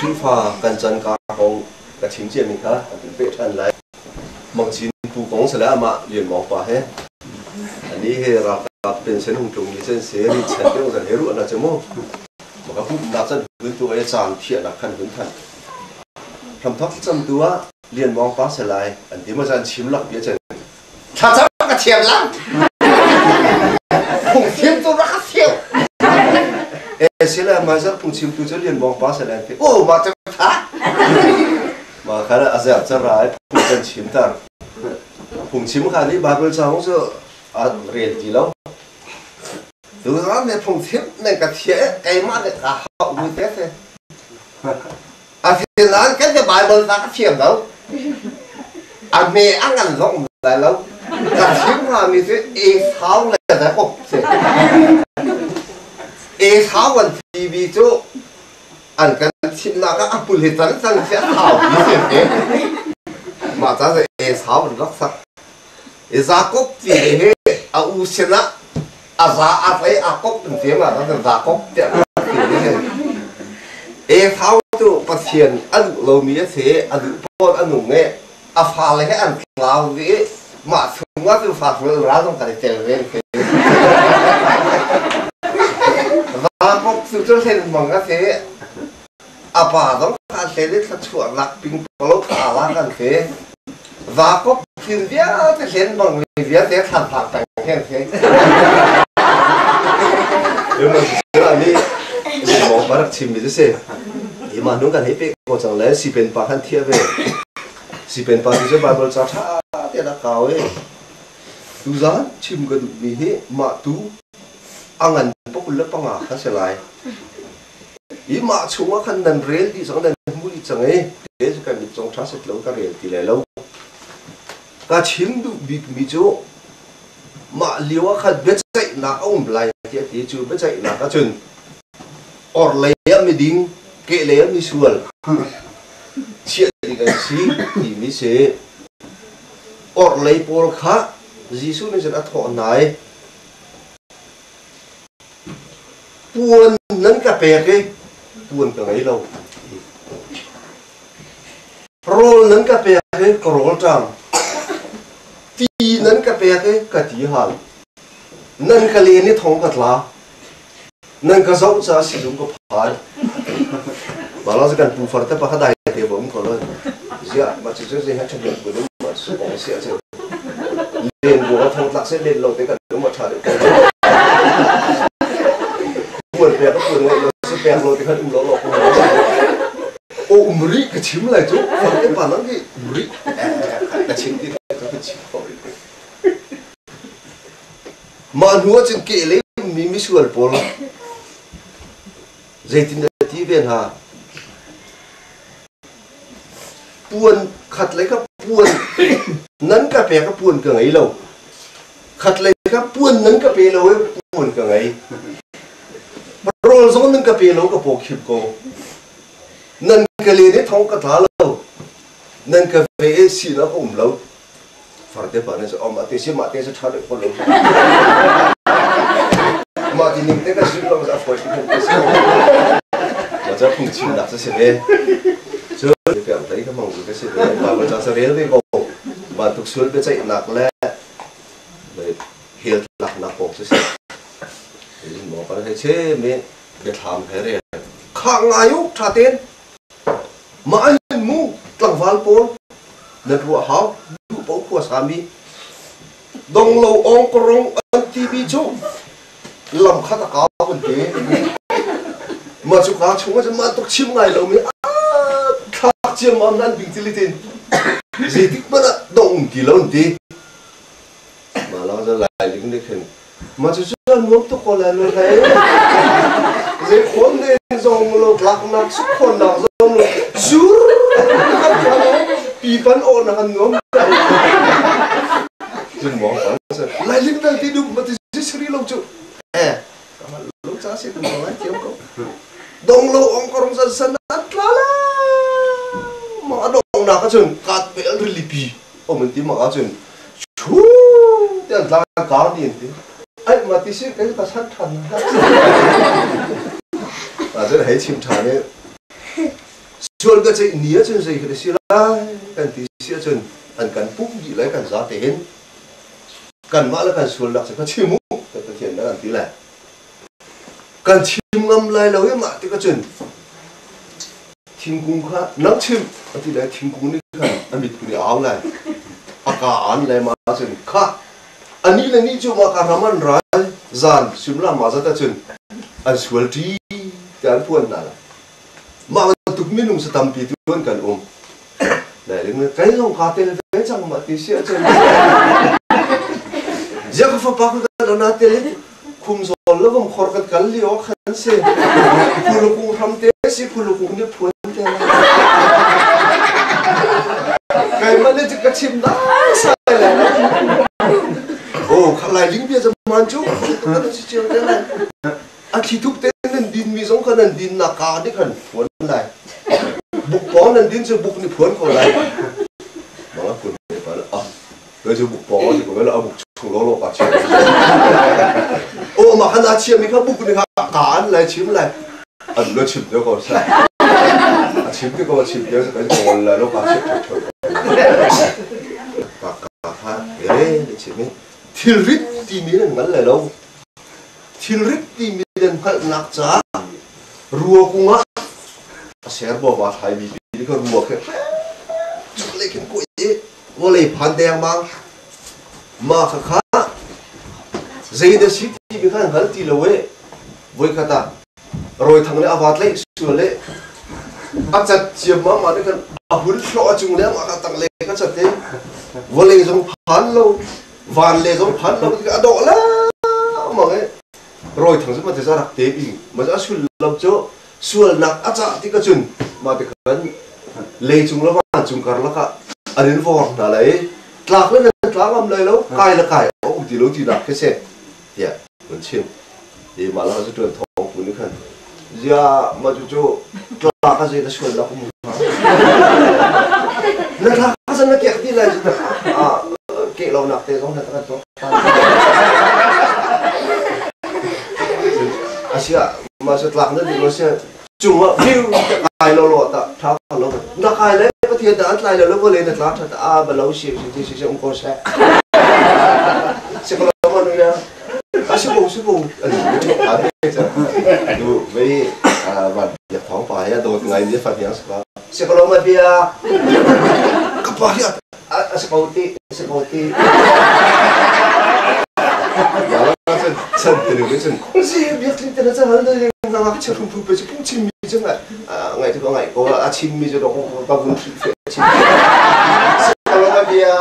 Khrihfa kan can ka kong ka chim ciami kha an peh ṭhan lai. Mang Cin Pu kong sale amah Lian Mawng pa he ani he ralkap pension hung tlung mi chan se ni chan te zan he ruah na che mu maka pumhnak chan hun tu ai caan thiahnak khan hun than hramthok cam tu ah Lian Mawng pa se lai an ti ma chan chim lak bia chan Thlacam ka thiam lang. Phungchim tu rak ka thiam. E sila mai zar phungchim tu cu Lian Mawng pa se lai an ti Oh ma cu tha. Ma kha a zer car rai phung kan chim tar phungchim kha nih Bible caang cu a rel ti lo Tu zan ne phungchim ne ka thia keimah ne ka hau mu te se. A sinan kan te Bible ta ka thiam lo. A me a ngan zong um lai lo. Ka chim hnga mi cu Esau le Jakob si. Esau an TV cu an kan chimnak ah a pul hi can can si a thau mi si te mah ca cu Esau an rak sak Jakob ti hi a u sinah a za a tlei a kop an ti ma ta Jakob tiah ti hi Esau cu Pathian a duh lomi a si a duh pawl a nung i a fale he an tlau i mah chungah cu fa sul ral zong kan i tel ve si Jakob cu cu hlen mang a si a pa zong kha hlen i thluachuahnak ping palo kha la kan si Jakob thil vialte hlen bang mi vialte thlan thak peng khen si Ani mong barak chim mi si ima nung kan hei pe ko chang le sipen pa khan thia ve Sipen pa cu Baibal ca ṭha tein a kau i tuzaan chim ka duhmi hi mah tu a ngan 25 kha si lai. Hi mah chungah khan nan rel dih cang, nan hmu dih cang i te cu kan mit zong ṭha set lo ka rel ti lai lo. Ka chim duh bikmi cu mah lio ah khan biaceihnak a um lai tiah ti cu biaceihnak ahcun orhlei ah miding, kehlei ah misual chiah ding an si timi si. Orhlei pawl kha Jesuh nih cun a thawh hna i puan nan ka pek i puan ka ngei lo. Rawl nan ka pek i ka rawl ṭam. Ti nan ka pek i ka ti hal. Nan ka len i thong ka tla. Nan ka zoh caah sizung ka phan. Mah cu kan pu far te pakhat dai te bom ko lo. Ziah mah cu zei ha ṭhat ko dum ma su kong si ahcun len bu ka thong tlak se len lo te kan dum a ṭha deuh ko. Puan pek ka puan ngai lo si pek lo te khan um lo lo ko. O um ri ka chim lai cu far te pa nang ki um ri ka chim ti ka chim ko. Mah hnu ahcun kehlei ummi misual pawl zeitin dah ti ve hna? Puan khat lei kha puan nan ka pek a puan ka ngei lo. Khat lei kha puan nan ka pe lo i puan ka ngei. Rawl zong nan ka pe lo ka paw khim ko. Nan ka len i thong ka tla lo. Nan ka ve i sinah ka um lo. Farte pa nih cun mah te si mah te si ṭha deuh ko lo. Mah ti ning te ka zumh lo a fawi ti te si. Mah cu phungchimnak cu si ve. Cun piang hlei ka hmang ka si ve. Bible ca sa rel ve ko. Bantuk sul biaceihnak le hell tlaknak kong cu si. Maw kan hei chim i biathlam he rel. Kha ngai u ṭha tein. Mah hin mu tlangval pawl nan ruah hau duh paoh khua sami donglo awng korong an timi cu lam khat a kau an ti. Mah cu kaa chung ah cun mah tuk chim ngai lomi thlak ciammam nan bing tilitin zeitik hmanh ah dong um ti lo an ti. Mah lawng cu lai ling nih khin mah cu cu nuam tuk ko lai lo hlei zei khawn ne zong lo tlaknak suk khawnnak zong lo sur pipan aw nak an nuam cun mong lai ling dal ti dum ma ti siri lo cu eh lo cha si kan lai thiam ko dong lo ong korong san san an tla la ma dong na ka chun kat pe an rilipi om an ti ma ka chun Chu tiah tlang kar ni an ti. Ai ma ti si kai ta san than. A cun hei chim than i Sual ka ceih ni ahcun zei khi si lai kan ti si ahcun an kan pumh dih lai kan zate hin kanmah le kan sualnak cu ka chim u kan Pathian dah kan ti lai. Kan chim ngam lai lo i mah tik ahcun thingkung kha nang chim a ti lai thingkung nih khan a mit kun i au lai a ka an lai ma ahcun kha ani le ni cu mah ka ram an rai zan simla ma zat ahcun an sual ṭi ti an puan hna lai mah bantuk minung sa tampi tu an kan um lai ring kai zong ka tel ve cang ma ti si ahcun zia ka fapa ka kan ana tel khum zawl la vom khor kan kal lio khan si phulukung hram te si phulukung nih phuan te kai ma le ka chim da sai la oh khalai ling bia zaman chu kan si chiang te lai a thli thup te nan din mi zong kha nan din nak ka nih khan phuan lai buk pawng nan din cu buk nih phuan ko lai manga kun ne pa la ah kai cu buk pawng si ko la buk chung lo lo ka chim o ma khan a chiam mi kha buk nih kha ka an lai chim lai an lo chim te ko sa a chim te ko chim te kan ko la lo ka chim thot ka ka kha e chim thilrit timi nan ngal lai lo Thilrit timi nan hngalhnak caah rua kung ah a serbaw va thlaimi pi kha rua khe cuk le khin kuai i vawlei phan dengmang ma kha kha zei dah si timi kha hngal ti lo e voikhat ah rawi thang le a va tlaih sual le a cat ciammam ma nih khan a hun hlawh a cung le amah kha tang le ka cat i vawlei zong phan lo van le zong phan lo a dawh la mang e rawi thang cu ma te rak te bi ma a sullam cu sualnak a cah tik ahcun ma te khan leicung le vancung karlak ah an in vor hna lai tlak le nan tla ngam lai lo kai le kai a um ti lo ti nak khi se tiah an chim i mah la cu tuan thawng pu nih khan zia ma cu cu tlak a zei na sualnak um na tlak a zan na kek ti lai ke lo nak te zong na kan tuak asia ma cu tlak na di lo sia cung ah viu kai lo lo ta tha lo na kai le pathian da an tlai lo lo le na tla tha ta a ba lo si si si si um ko se se ko lo ma nu ya a si ko si ko a be cha du vei van ya thong pa ya dot ngai ni fa hiang sa se ko lo ma bia ka pa ya a si ko ti si ko ti ya la chan chan te ni chan si biak tling te na chan hal de nga ngak che rum pu pe chu pung chim mi chu ngai ngai chu ngai ko a chim mi chu do ko ka vun thri fe chim se ko lo ma bia.